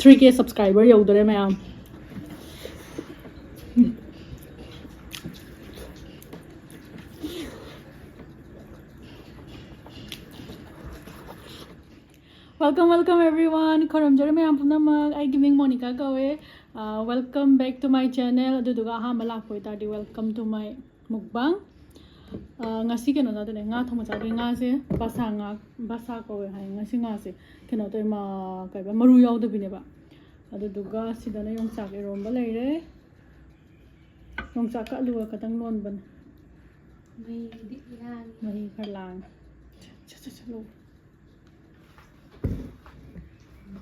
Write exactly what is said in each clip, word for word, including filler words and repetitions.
Three K subscriber ꯌꯧꯗꯣꯔꯦ ꯃꯌꯥꯝ꯫ Welcome, welcome everyone. ꯈꯨꯔꯨꯝꯖꯔꯤ ꯃꯌꯥꯝ ꯄꯨꯝꯅꯃꯛ꯫ ꯑꯩꯒꯤ ꯃꯤꯡ ꯃꯣꯅꯤꯀꯥ ꯀꯧꯋꯦ꯫ ꯑꯥ, welcome back to my channel. ꯑꯗꯨꯗꯨꯒ ꯑꯍꯥꯟꯕ ꯂꯥꯛꯄ ꯑꯣꯏꯇꯥꯔꯗꯤ, welcome to my mukbang. ꯑꯥ, ꯉꯁꯤ ꯀꯩꯅꯣ ꯆꯥꯗꯣꯏꯅꯦ, ꯉꯥ ꯊꯣꯡꯕ ꯆꯥꯗꯣꯏꯅꯦ꯫ ꯉꯥꯁꯦ ꯕꯁꯥ ꯉꯥ, ꯕꯁꯥ ꯀꯧꯋꯦ ꯍꯥꯏ꯫ ꯉꯁꯤ ꯉꯥꯁꯦ ꯀꯩꯅꯣ ꯇꯧꯋꯦ, ꯃ-, ꯀꯩꯕ, ꯃꯔꯨ ꯌꯥꯎꯗꯕꯤꯅꯦꯕ꯫ ꯑꯗꯨꯗꯨꯒ ꯁꯤꯗꯅ ꯌꯣꯡꯆꯥꯛ ꯏꯔꯣꯝꯕ ꯂꯩꯔꯦ꯫ ꯌꯣꯡꯆꯥꯛꯀ ꯑꯂꯨꯒ ꯈꯛꯇꯪ ꯂꯣꯟꯕꯅꯦ꯫ ꯃꯍꯤꯗꯤ ꯂꯥꯡꯉꯤ꯫ ꯃꯍꯤ ꯈꯔ ꯂꯥꯡꯉꯦ꯫ ꯁꯠ, ꯁꯠ, ꯁꯠ ꯂꯧ꯫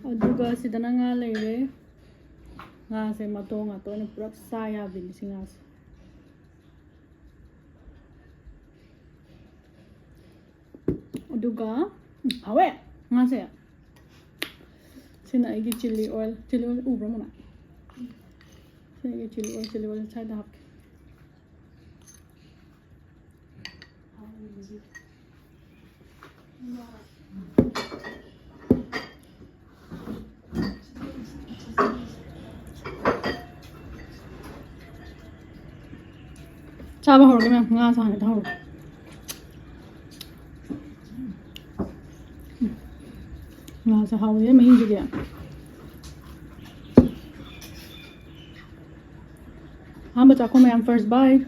ꯑꯗꯨꯒ ꯁꯤꯗꯅ ꯉꯥ ꯂꯩꯔꯦ꯫ ꯉꯥꯁꯦ ꯃꯇꯣꯡ ꯉꯥꯛꯇ ꯑꯣꯏꯅ ꯄꯨꯂꯞ ꯆꯥ ꯌꯥꯕꯤꯅꯤ ꯁꯤ ꯉꯥꯁꯦ꯫ ꯑꯗꯨꯒ, ꯎꯝ, ꯍꯥꯎꯋꯦ ꯉꯥꯁꯦ꯫ ꯁꯤꯅ ꯑꯩꯒꯤ chilli oil, chilli oil ꯎꯕ꯭ꯔꯥ ꯃꯣꯅꯥ? ꯁꯤꯅ ꯑꯩꯒꯤ chilli oil, chilli oil ꯁ꯭ꯋꯥꯏꯗ ꯍꯥꯞꯀꯦ꯫ ꯆꯥꯕ ꯍꯧꯔꯒꯦ ꯃꯌꯥꯝ, ꯉꯥ ꯆꯥꯅꯤꯗ ꯍꯧꯔꯒꯦ꯫ ꯎꯝ꯫ ꯉꯥꯁꯦ ꯍꯥꯎꯋꯦ ꯃꯍꯤꯁꯤꯗꯤ꯫ ꯑꯍꯥꯟꯕ ꯆꯥꯛꯈꯨꯝ ꯃꯌꯥꯝ, first bite꯫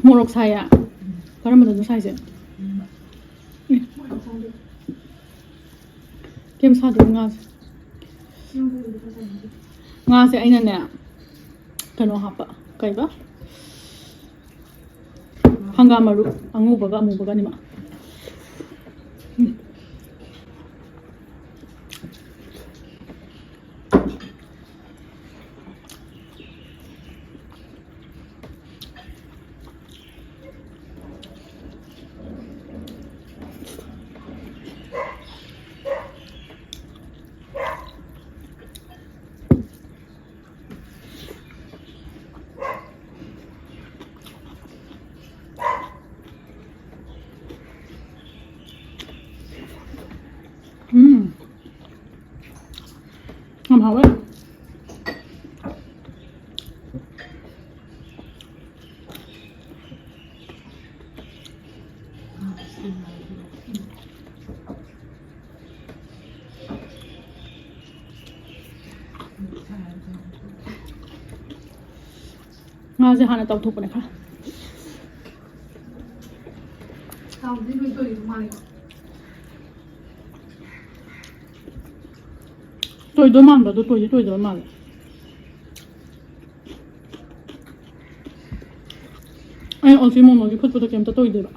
ꯃꯣꯔꯣꯛ ꯁꯥꯏꯌꯦ꯫ ꯀꯔꯝꯕꯗꯅꯣ ꯁꯥꯏꯁꯦ? ꯎꯝ꯫ ꯀꯩꯝ ꯁꯥꯗꯦ ꯉꯥꯁꯦ꯫ ꯉꯥꯁꯦ ꯑꯩꯅꯅꯦ, ꯀꯩꯅꯣ ꯍꯥꯞꯄ, ꯀꯩꯕ? ꯍꯪꯒꯥꯝ ꯃꯔꯨ ꯑꯉꯧꯕꯒ ꯑꯃꯨꯕꯒ ꯑꯅꯤꯃꯛ꯫ ꯎꯝ꯫ ꯉꯥꯁꯦ ꯍꯥꯟꯅ ꯇꯥꯎꯊꯣꯛꯄꯅꯦ ꯈꯔ꯫ ꯇꯣꯏꯗꯣꯏ ꯃꯥꯟꯕ ꯑꯗꯣ ꯇꯣꯏꯗꯤ ꯇꯣꯏꯗꯕ ꯃꯥꯜꯂꯦ꯫ ꯑꯩ ꯑꯣꯜꯁꯤ ꯃꯣꯃꯣꯒꯤ ꯐꯨꯠꯄꯗꯣ ꯀꯩꯝꯇ ꯇꯣꯏꯗꯦꯕ꯫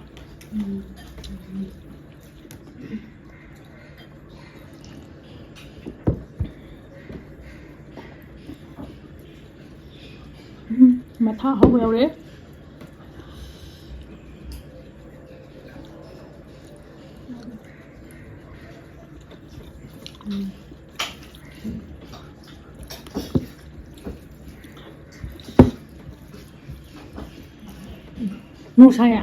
ꯎꯝ, ꯃꯊꯥ ꯍꯧꯕ ꯌꯧꯔꯛꯑꯦ꯫ ꯎꯝ꯫ ꯃꯣꯔꯣꯛ ꯁꯥꯏꯌꯦ꯫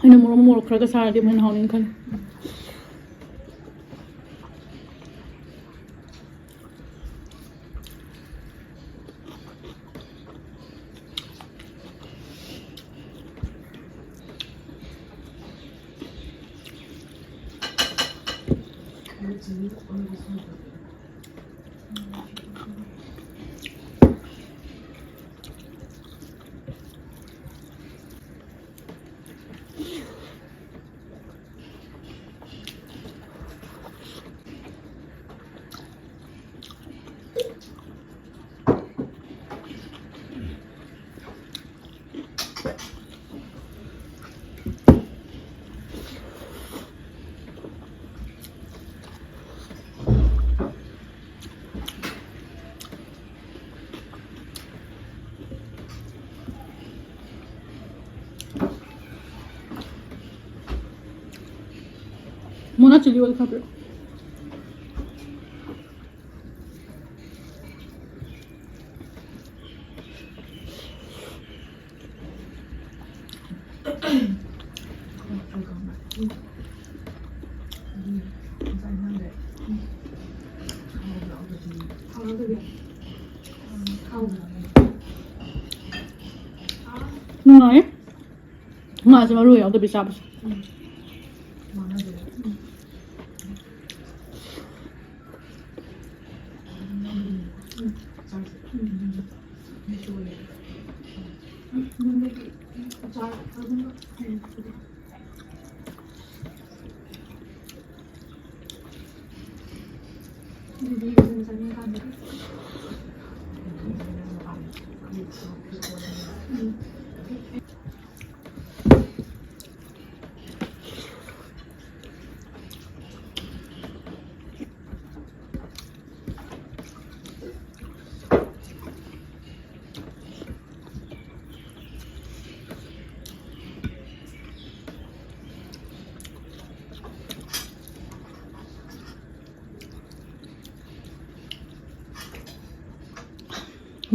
ꯑꯩꯅ ꯃꯣꯔꯣꯛ, ꯃꯣꯔꯣꯛ ꯈꯔꯒ ꯁꯥꯔꯗꯤ ꯑꯃꯨꯛ ꯍꯦꯟꯅ ꯍꯥꯎꯅꯤ ꯈꯜꯂꯤ꯫ ꯃꯣꯅꯥ, chilli oil ꯈꯔ ꯄꯤꯔꯛꯑꯣ꯫ ꯅꯨꯡꯉꯥꯏ꯫ ꯉꯥꯁꯦ ꯃꯔꯨ ꯌꯥꯎꯗꯕꯤ ꯆꯥꯕꯁꯦ꯫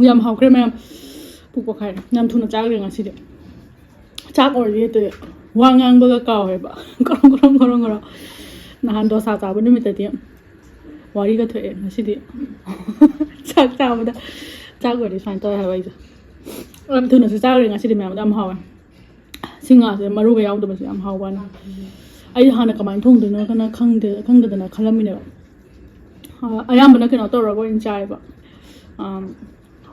ꯌꯥꯝ ꯍꯥꯎꯈ꯭ꯔꯦ ꯃꯌꯥꯝ꯫ ꯄꯨꯛ ꯄꯣꯛꯈꯥꯏꯔꯦ꯫ ꯌꯥꯝ ꯊꯨꯅ ꯆꯥꯈ꯭ꯔꯦ ꯉꯁꯤꯗꯤ꯫ ꯆꯥꯛ ꯑꯣꯏꯔꯗꯤ ꯍꯦꯛꯇ ꯋꯥ ꯉꯥꯡꯕꯒ ꯀꯥꯎꯋꯦꯕ꯫ ꯒꯣꯔꯣꯡ ꯒꯣꯔꯣꯡ ꯒꯣꯔꯣꯡ ꯒꯣꯔꯣꯡ꯫ ꯅꯍꯥꯟ ꯗꯣꯁꯥ ꯆꯥꯕ ꯅꯨꯃꯤꯠꯇꯗꯤ ꯋꯥꯔꯤꯒ ꯊꯣꯛꯑꯦ꯫ ꯉꯁꯤꯗꯤ ꯆꯥꯛ ꯆꯥꯕꯗ, ꯆꯥꯛ ꯑꯣꯏꯔꯗꯤ ꯁꯨꯃꯥꯏꯅ ꯇꯧꯋꯦ ꯍꯥꯏꯕ ꯑꯩꯁꯦ꯫ ꯌꯥꯝ ꯊꯨꯅꯁꯨ ꯆꯥꯈ꯭ꯔꯦ ꯉꯁꯤꯗꯤ ꯃꯌꯥꯝꯗ꯫ ꯌꯥꯝ ꯍꯥꯎꯋꯦ꯫ ꯁꯤ ꯉꯥꯁꯦ ꯃꯔꯨꯒ ꯌꯥꯎꯗꯕꯁꯦ ꯌꯥꯝ ꯍꯥꯎꯕ ꯋꯥꯅꯤ꯫ ꯑꯩ ꯍꯥꯟꯅ ꯀꯃꯥꯏꯅ ꯊꯣꯡꯗꯣꯏꯅꯣ ꯀꯅ ꯈꯪꯗꯦ, ꯈꯪꯗꯗꯅ ꯈꯜꯂꯝꯃꯤꯅꯦꯕ꯫ ꯑ, ꯑꯌꯥꯝꯕꯅ ꯀꯩꯅꯣ ꯇꯧꯔꯒ ꯑꯣꯏꯅ ꯆꯥꯏꯌꯦꯕ꯫ ꯑꯝ,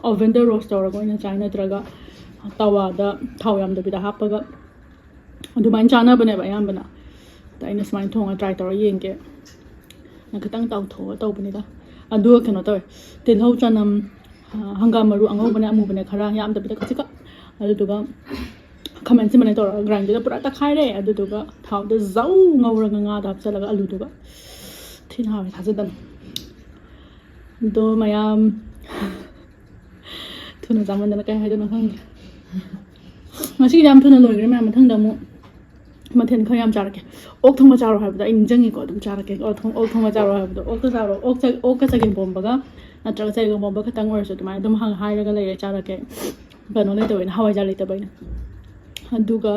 oven ꯗ roast ꯇꯧꯔꯒ ꯑꯣꯏꯅ ꯆꯥꯏ, ꯅꯠꯇ꯭ꯔꯒ ꯇꯋꯥꯗ ꯊꯥꯎ ꯌꯥꯝꯗꯕꯤꯗ ꯍꯥꯞꯄꯒ ꯑꯗꯨꯃꯥꯏꯅ ꯆꯥꯅꯕꯅꯦꯕ ꯑꯌꯥꯝꯕꯅ꯫ ꯑꯗ ꯑꯩꯅ ꯁꯨꯃꯥꯏꯅ ꯊꯣꯡꯉ try ꯇꯧꯔ ꯌꯦꯡꯒꯦ꯫ ꯅꯪ ꯈꯤꯇꯪ ꯇꯥꯎꯊꯣꯛꯑꯒ ꯇꯧꯕꯅꯤꯗ꯫ ꯑꯗꯨꯒ ꯀꯩꯅꯣ ꯇꯧꯋꯦ, ꯇꯤꯜꯍꯧ, ꯆꯅꯝ, ꯑ, ꯍꯪꯒꯥꯝ ꯃꯔꯨ ꯑꯉꯧꯕꯅꯦ ꯑꯃꯨꯕꯅꯦ ꯈꯔ ꯌꯥꯝꯗꯕꯤꯗ ꯈꯖꯤꯛꯈꯛ, ꯑꯗꯨꯗꯨꯒ ꯈꯥꯃꯦꯟ ꯑꯁꯤꯟꯕꯅꯦ ꯇꯧꯔꯒ grinder ꯗ ꯄꯨꯔꯥ ꯇꯛꯈꯥꯏꯔꯦ꯫ ꯑꯗꯨꯗꯨꯒ ꯊꯥꯎꯗ ꯖꯧ ꯉꯧꯔꯒ ꯉꯥꯗꯣ ꯍꯥꯞꯆꯤꯜꯂꯒ ꯑꯂꯨꯗꯨꯒ꯫ ꯊꯤꯅ ꯍꯥꯎꯋꯦ, ꯊꯥꯖꯗꯅ꯫ ꯑꯗꯣ ꯃꯌꯥꯝ ꯊꯨꯅ ꯆꯥꯃꯟꯗꯅ ꯀꯩ ꯍꯥꯏꯗꯣꯏꯅꯣ ꯈꯪꯗꯦ꯫ ꯉꯁꯤꯒꯤꯗꯤ ꯌꯥꯝ ꯊꯨꯅ ꯂꯣꯏꯈ꯭ꯔꯦ ꯃꯌꯥꯝ꯫ ꯃꯊꯪꯗ ꯑꯃꯨꯛ ꯃꯊꯦꯜ ꯈꯔ ꯌꯥꯝ ꯆꯥꯔꯛꯀꯦ꯫ ꯑꯣꯛ ꯊꯣꯡꯕ ꯆꯥꯔꯣ ꯍꯥꯏꯕꯗꯣ ꯑꯩ ꯅꯤꯡꯁꯤꯡꯉꯤꯀꯣ, ꯑꯗꯨꯝ ꯆꯥꯔꯛꯀꯦ꯫ ꯑꯣꯛ ꯊꯣꯡ-, ꯑꯣꯛ ꯊꯣꯡꯕ ꯆꯥꯔꯣ ꯍꯥꯏꯕꯗꯣ, ꯑꯣꯛꯇ ꯆꯥꯔꯣ, ꯑꯣꯛ ꯆ-, ꯑꯣꯛꯀ ꯆꯒꯦꯝ ꯄꯣꯝꯕꯒ ꯅꯠꯇ꯭ꯔꯒ ꯆꯒꯦꯝ ꯄꯣꯝꯕ ꯈꯛꯇꯪ ꯑꯣꯏꯔꯁꯨ ꯑꯗꯨꯃꯥꯏꯅ ꯑꯗꯨꯝ ꯍꯪ-, ꯍꯥꯏꯔꯒ ꯂꯩꯔꯦ, ꯆꯥꯔꯛꯀꯦ꯫ ꯀꯩꯅꯣ ꯂꯩꯇꯕꯩꯅ, ꯍꯋꯥꯏꯖꯥꯔ ꯂꯩꯇꯕꯩꯅ꯫ ꯑꯗꯨꯒ,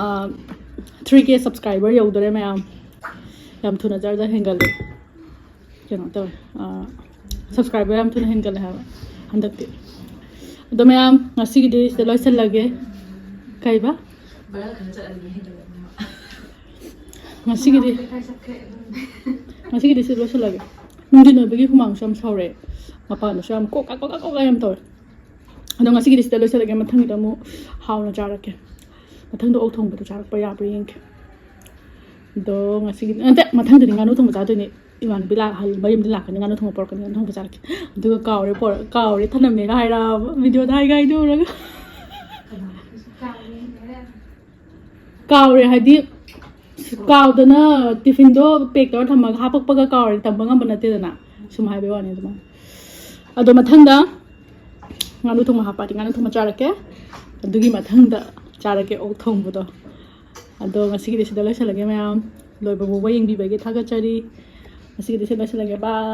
ꯑꯥ, three K subscriber ꯌꯧꯗꯣꯔꯦ ꯃꯌꯥꯝ꯫ ꯌꯥꯝ ꯊꯨꯅ ꯖꯔ ꯖꯔ ꯍꯦꯟꯒꯠꯂꯦ꯫ ꯀꯩꯅꯣ ꯇꯧꯋꯦ, ꯑꯥ, subscriber ꯌꯥꯝ ꯊꯨꯅ ꯍꯦꯟꯒꯠꯂꯦ ꯍꯥꯏꯕ ꯍꯟꯗꯛꯇꯤ꯫ ꯑꯗꯣ ꯃꯌꯥꯝ, ꯉꯁꯤꯒꯤꯗꯤ ꯁꯤꯗ ꯂꯣꯏꯁꯤꯜꯂꯒꯦ꯫ ꯀꯩꯕ? Viral ꯈꯔ ꯆꯠꯂꯗꯤ ꯍꯦꯟꯒꯠꯂꯛꯅꯦꯕ꯫ ꯉꯁꯤꯒꯤꯗꯤ, ꯂꯩꯀꯥꯏ ꯆꯠꯈ꯭ꯔꯦ ꯑꯗꯨꯝ꯫ ꯉꯁꯤꯒꯤꯗꯤ ꯁꯤ ꯂꯣꯏꯁꯤꯜꯂꯒꯦ꯫ ꯅꯨꯡꯊꯤꯟ ꯑꯣꯏꯕꯒꯤ ꯍꯨꯃꯥꯡꯁꯨ ꯌꯥꯝ ꯁꯧꯔꯦ꯫ ꯃꯄꯥꯟꯗꯁꯨ ꯌꯥꯝ ꯀꯣꯛ ꯀꯥ, ꯀꯣꯛ ꯀꯥ, ꯀꯣꯛ ꯀꯥ ꯌꯥꯝ ꯇꯧꯔꯦ꯫ ꯑꯗꯣ ꯉꯁꯤꯒꯤꯗꯤ ꯁꯤꯗ ꯂꯣꯏꯁꯤꯜꯂꯒꯦ꯫ ꯃꯊꯪꯒꯤꯗ ꯑꯃꯨꯛ ꯍꯥꯎꯅ ꯆꯥꯔꯛꯀꯦ꯫ ꯃꯊꯪꯗ ꯑꯣꯛ ꯊꯣꯡꯕꯗꯣ ꯆꯥꯔꯛꯄ ꯌꯥꯕ꯭ꯔꯥ ꯌꯦꯡꯒꯦ꯫ ꯑꯗꯣ ꯉꯁꯤꯒꯤ, ꯅꯠꯇꯦ, ꯃꯊꯪꯗꯗꯤ ꯉꯥꯅꯨ ꯊꯣꯡꯕ ꯆꯥꯗꯣꯏꯅꯦ꯫ ꯏꯃꯥꯟꯅꯕꯤ ꯂꯥꯛ ꯃꯌꯨꯝꯗ ꯂꯥꯛꯀꯅꯤ, ꯉꯥꯅꯨ ꯊꯣꯡꯕ ꯄꯨꯔꯛꯀꯅꯤ, ꯉꯥꯅꯨ ꯊꯣꯡꯕ ꯆꯥꯔꯛꯀꯦ꯫ ꯑꯗꯨꯒ ꯀꯥꯎꯔꯦ ꯄꯣꯔ- ꯀꯥꯎꯔꯦ ꯊꯅꯝꯃꯦꯒ ꯍꯥꯏꯔꯛꯑꯕ, ꯚꯤꯗꯤꯑꯣꯗ ꯍꯥꯏꯒ ꯍꯥꯏꯗꯣꯛꯎꯔꯒ꯫ ꯀꯥꯎꯔꯦ ꯍꯥꯏꯗꯤ, ꯀꯥꯎꯗꯅ ꯇꯤꯐꯤꯟꯗꯣ ꯄꯦꯛ ꯇꯧꯔ ꯊꯝꯃꯒ ꯍꯥꯄꯛꯄꯒ ꯀꯥꯎꯔꯦ, ꯇꯝꯕ ꯉꯝꯕ ꯅꯠꯇꯦꯗꯅ꯫ ꯁꯨꯝ ꯍꯥꯏꯕꯩ ꯋꯥꯅꯤ ꯑꯗꯨꯃꯥꯏꯅ꯫ ꯑꯗꯣ ꯃꯊꯪꯗ ꯉꯥꯅꯨ ꯊꯣꯡꯕ ꯍꯥꯞꯄꯛꯑꯗꯤ ꯉꯥꯅꯨ ꯊꯣꯡꯕ ꯆꯥꯔꯛꯀꯦ꯫ ꯑꯗꯨꯒꯤ ꯃꯊꯪꯗ ꯆꯥꯔꯛꯀꯦ ꯑꯣꯛ ꯊꯣꯡꯕꯗꯣ꯫ ꯑꯗꯣ ꯉꯁꯤꯒꯤꯗꯤ ꯁꯤꯗ ꯂꯣꯏꯁꯤꯜꯂꯒꯦ ꯃꯌꯥꯝ꯫ ꯂꯣꯏꯕ ꯐꯥꯎꯕ ꯌꯦꯡꯕꯤꯕꯒꯤ ꯊꯥꯒꯠꯆꯔꯤ꯫ ꯉꯁꯤꯒꯤꯗꯤ ꯁꯤꯗ ꯂꯣꯏꯁꯤꯜꯂꯒꯦ꯫ ꯕꯥꯏ꯫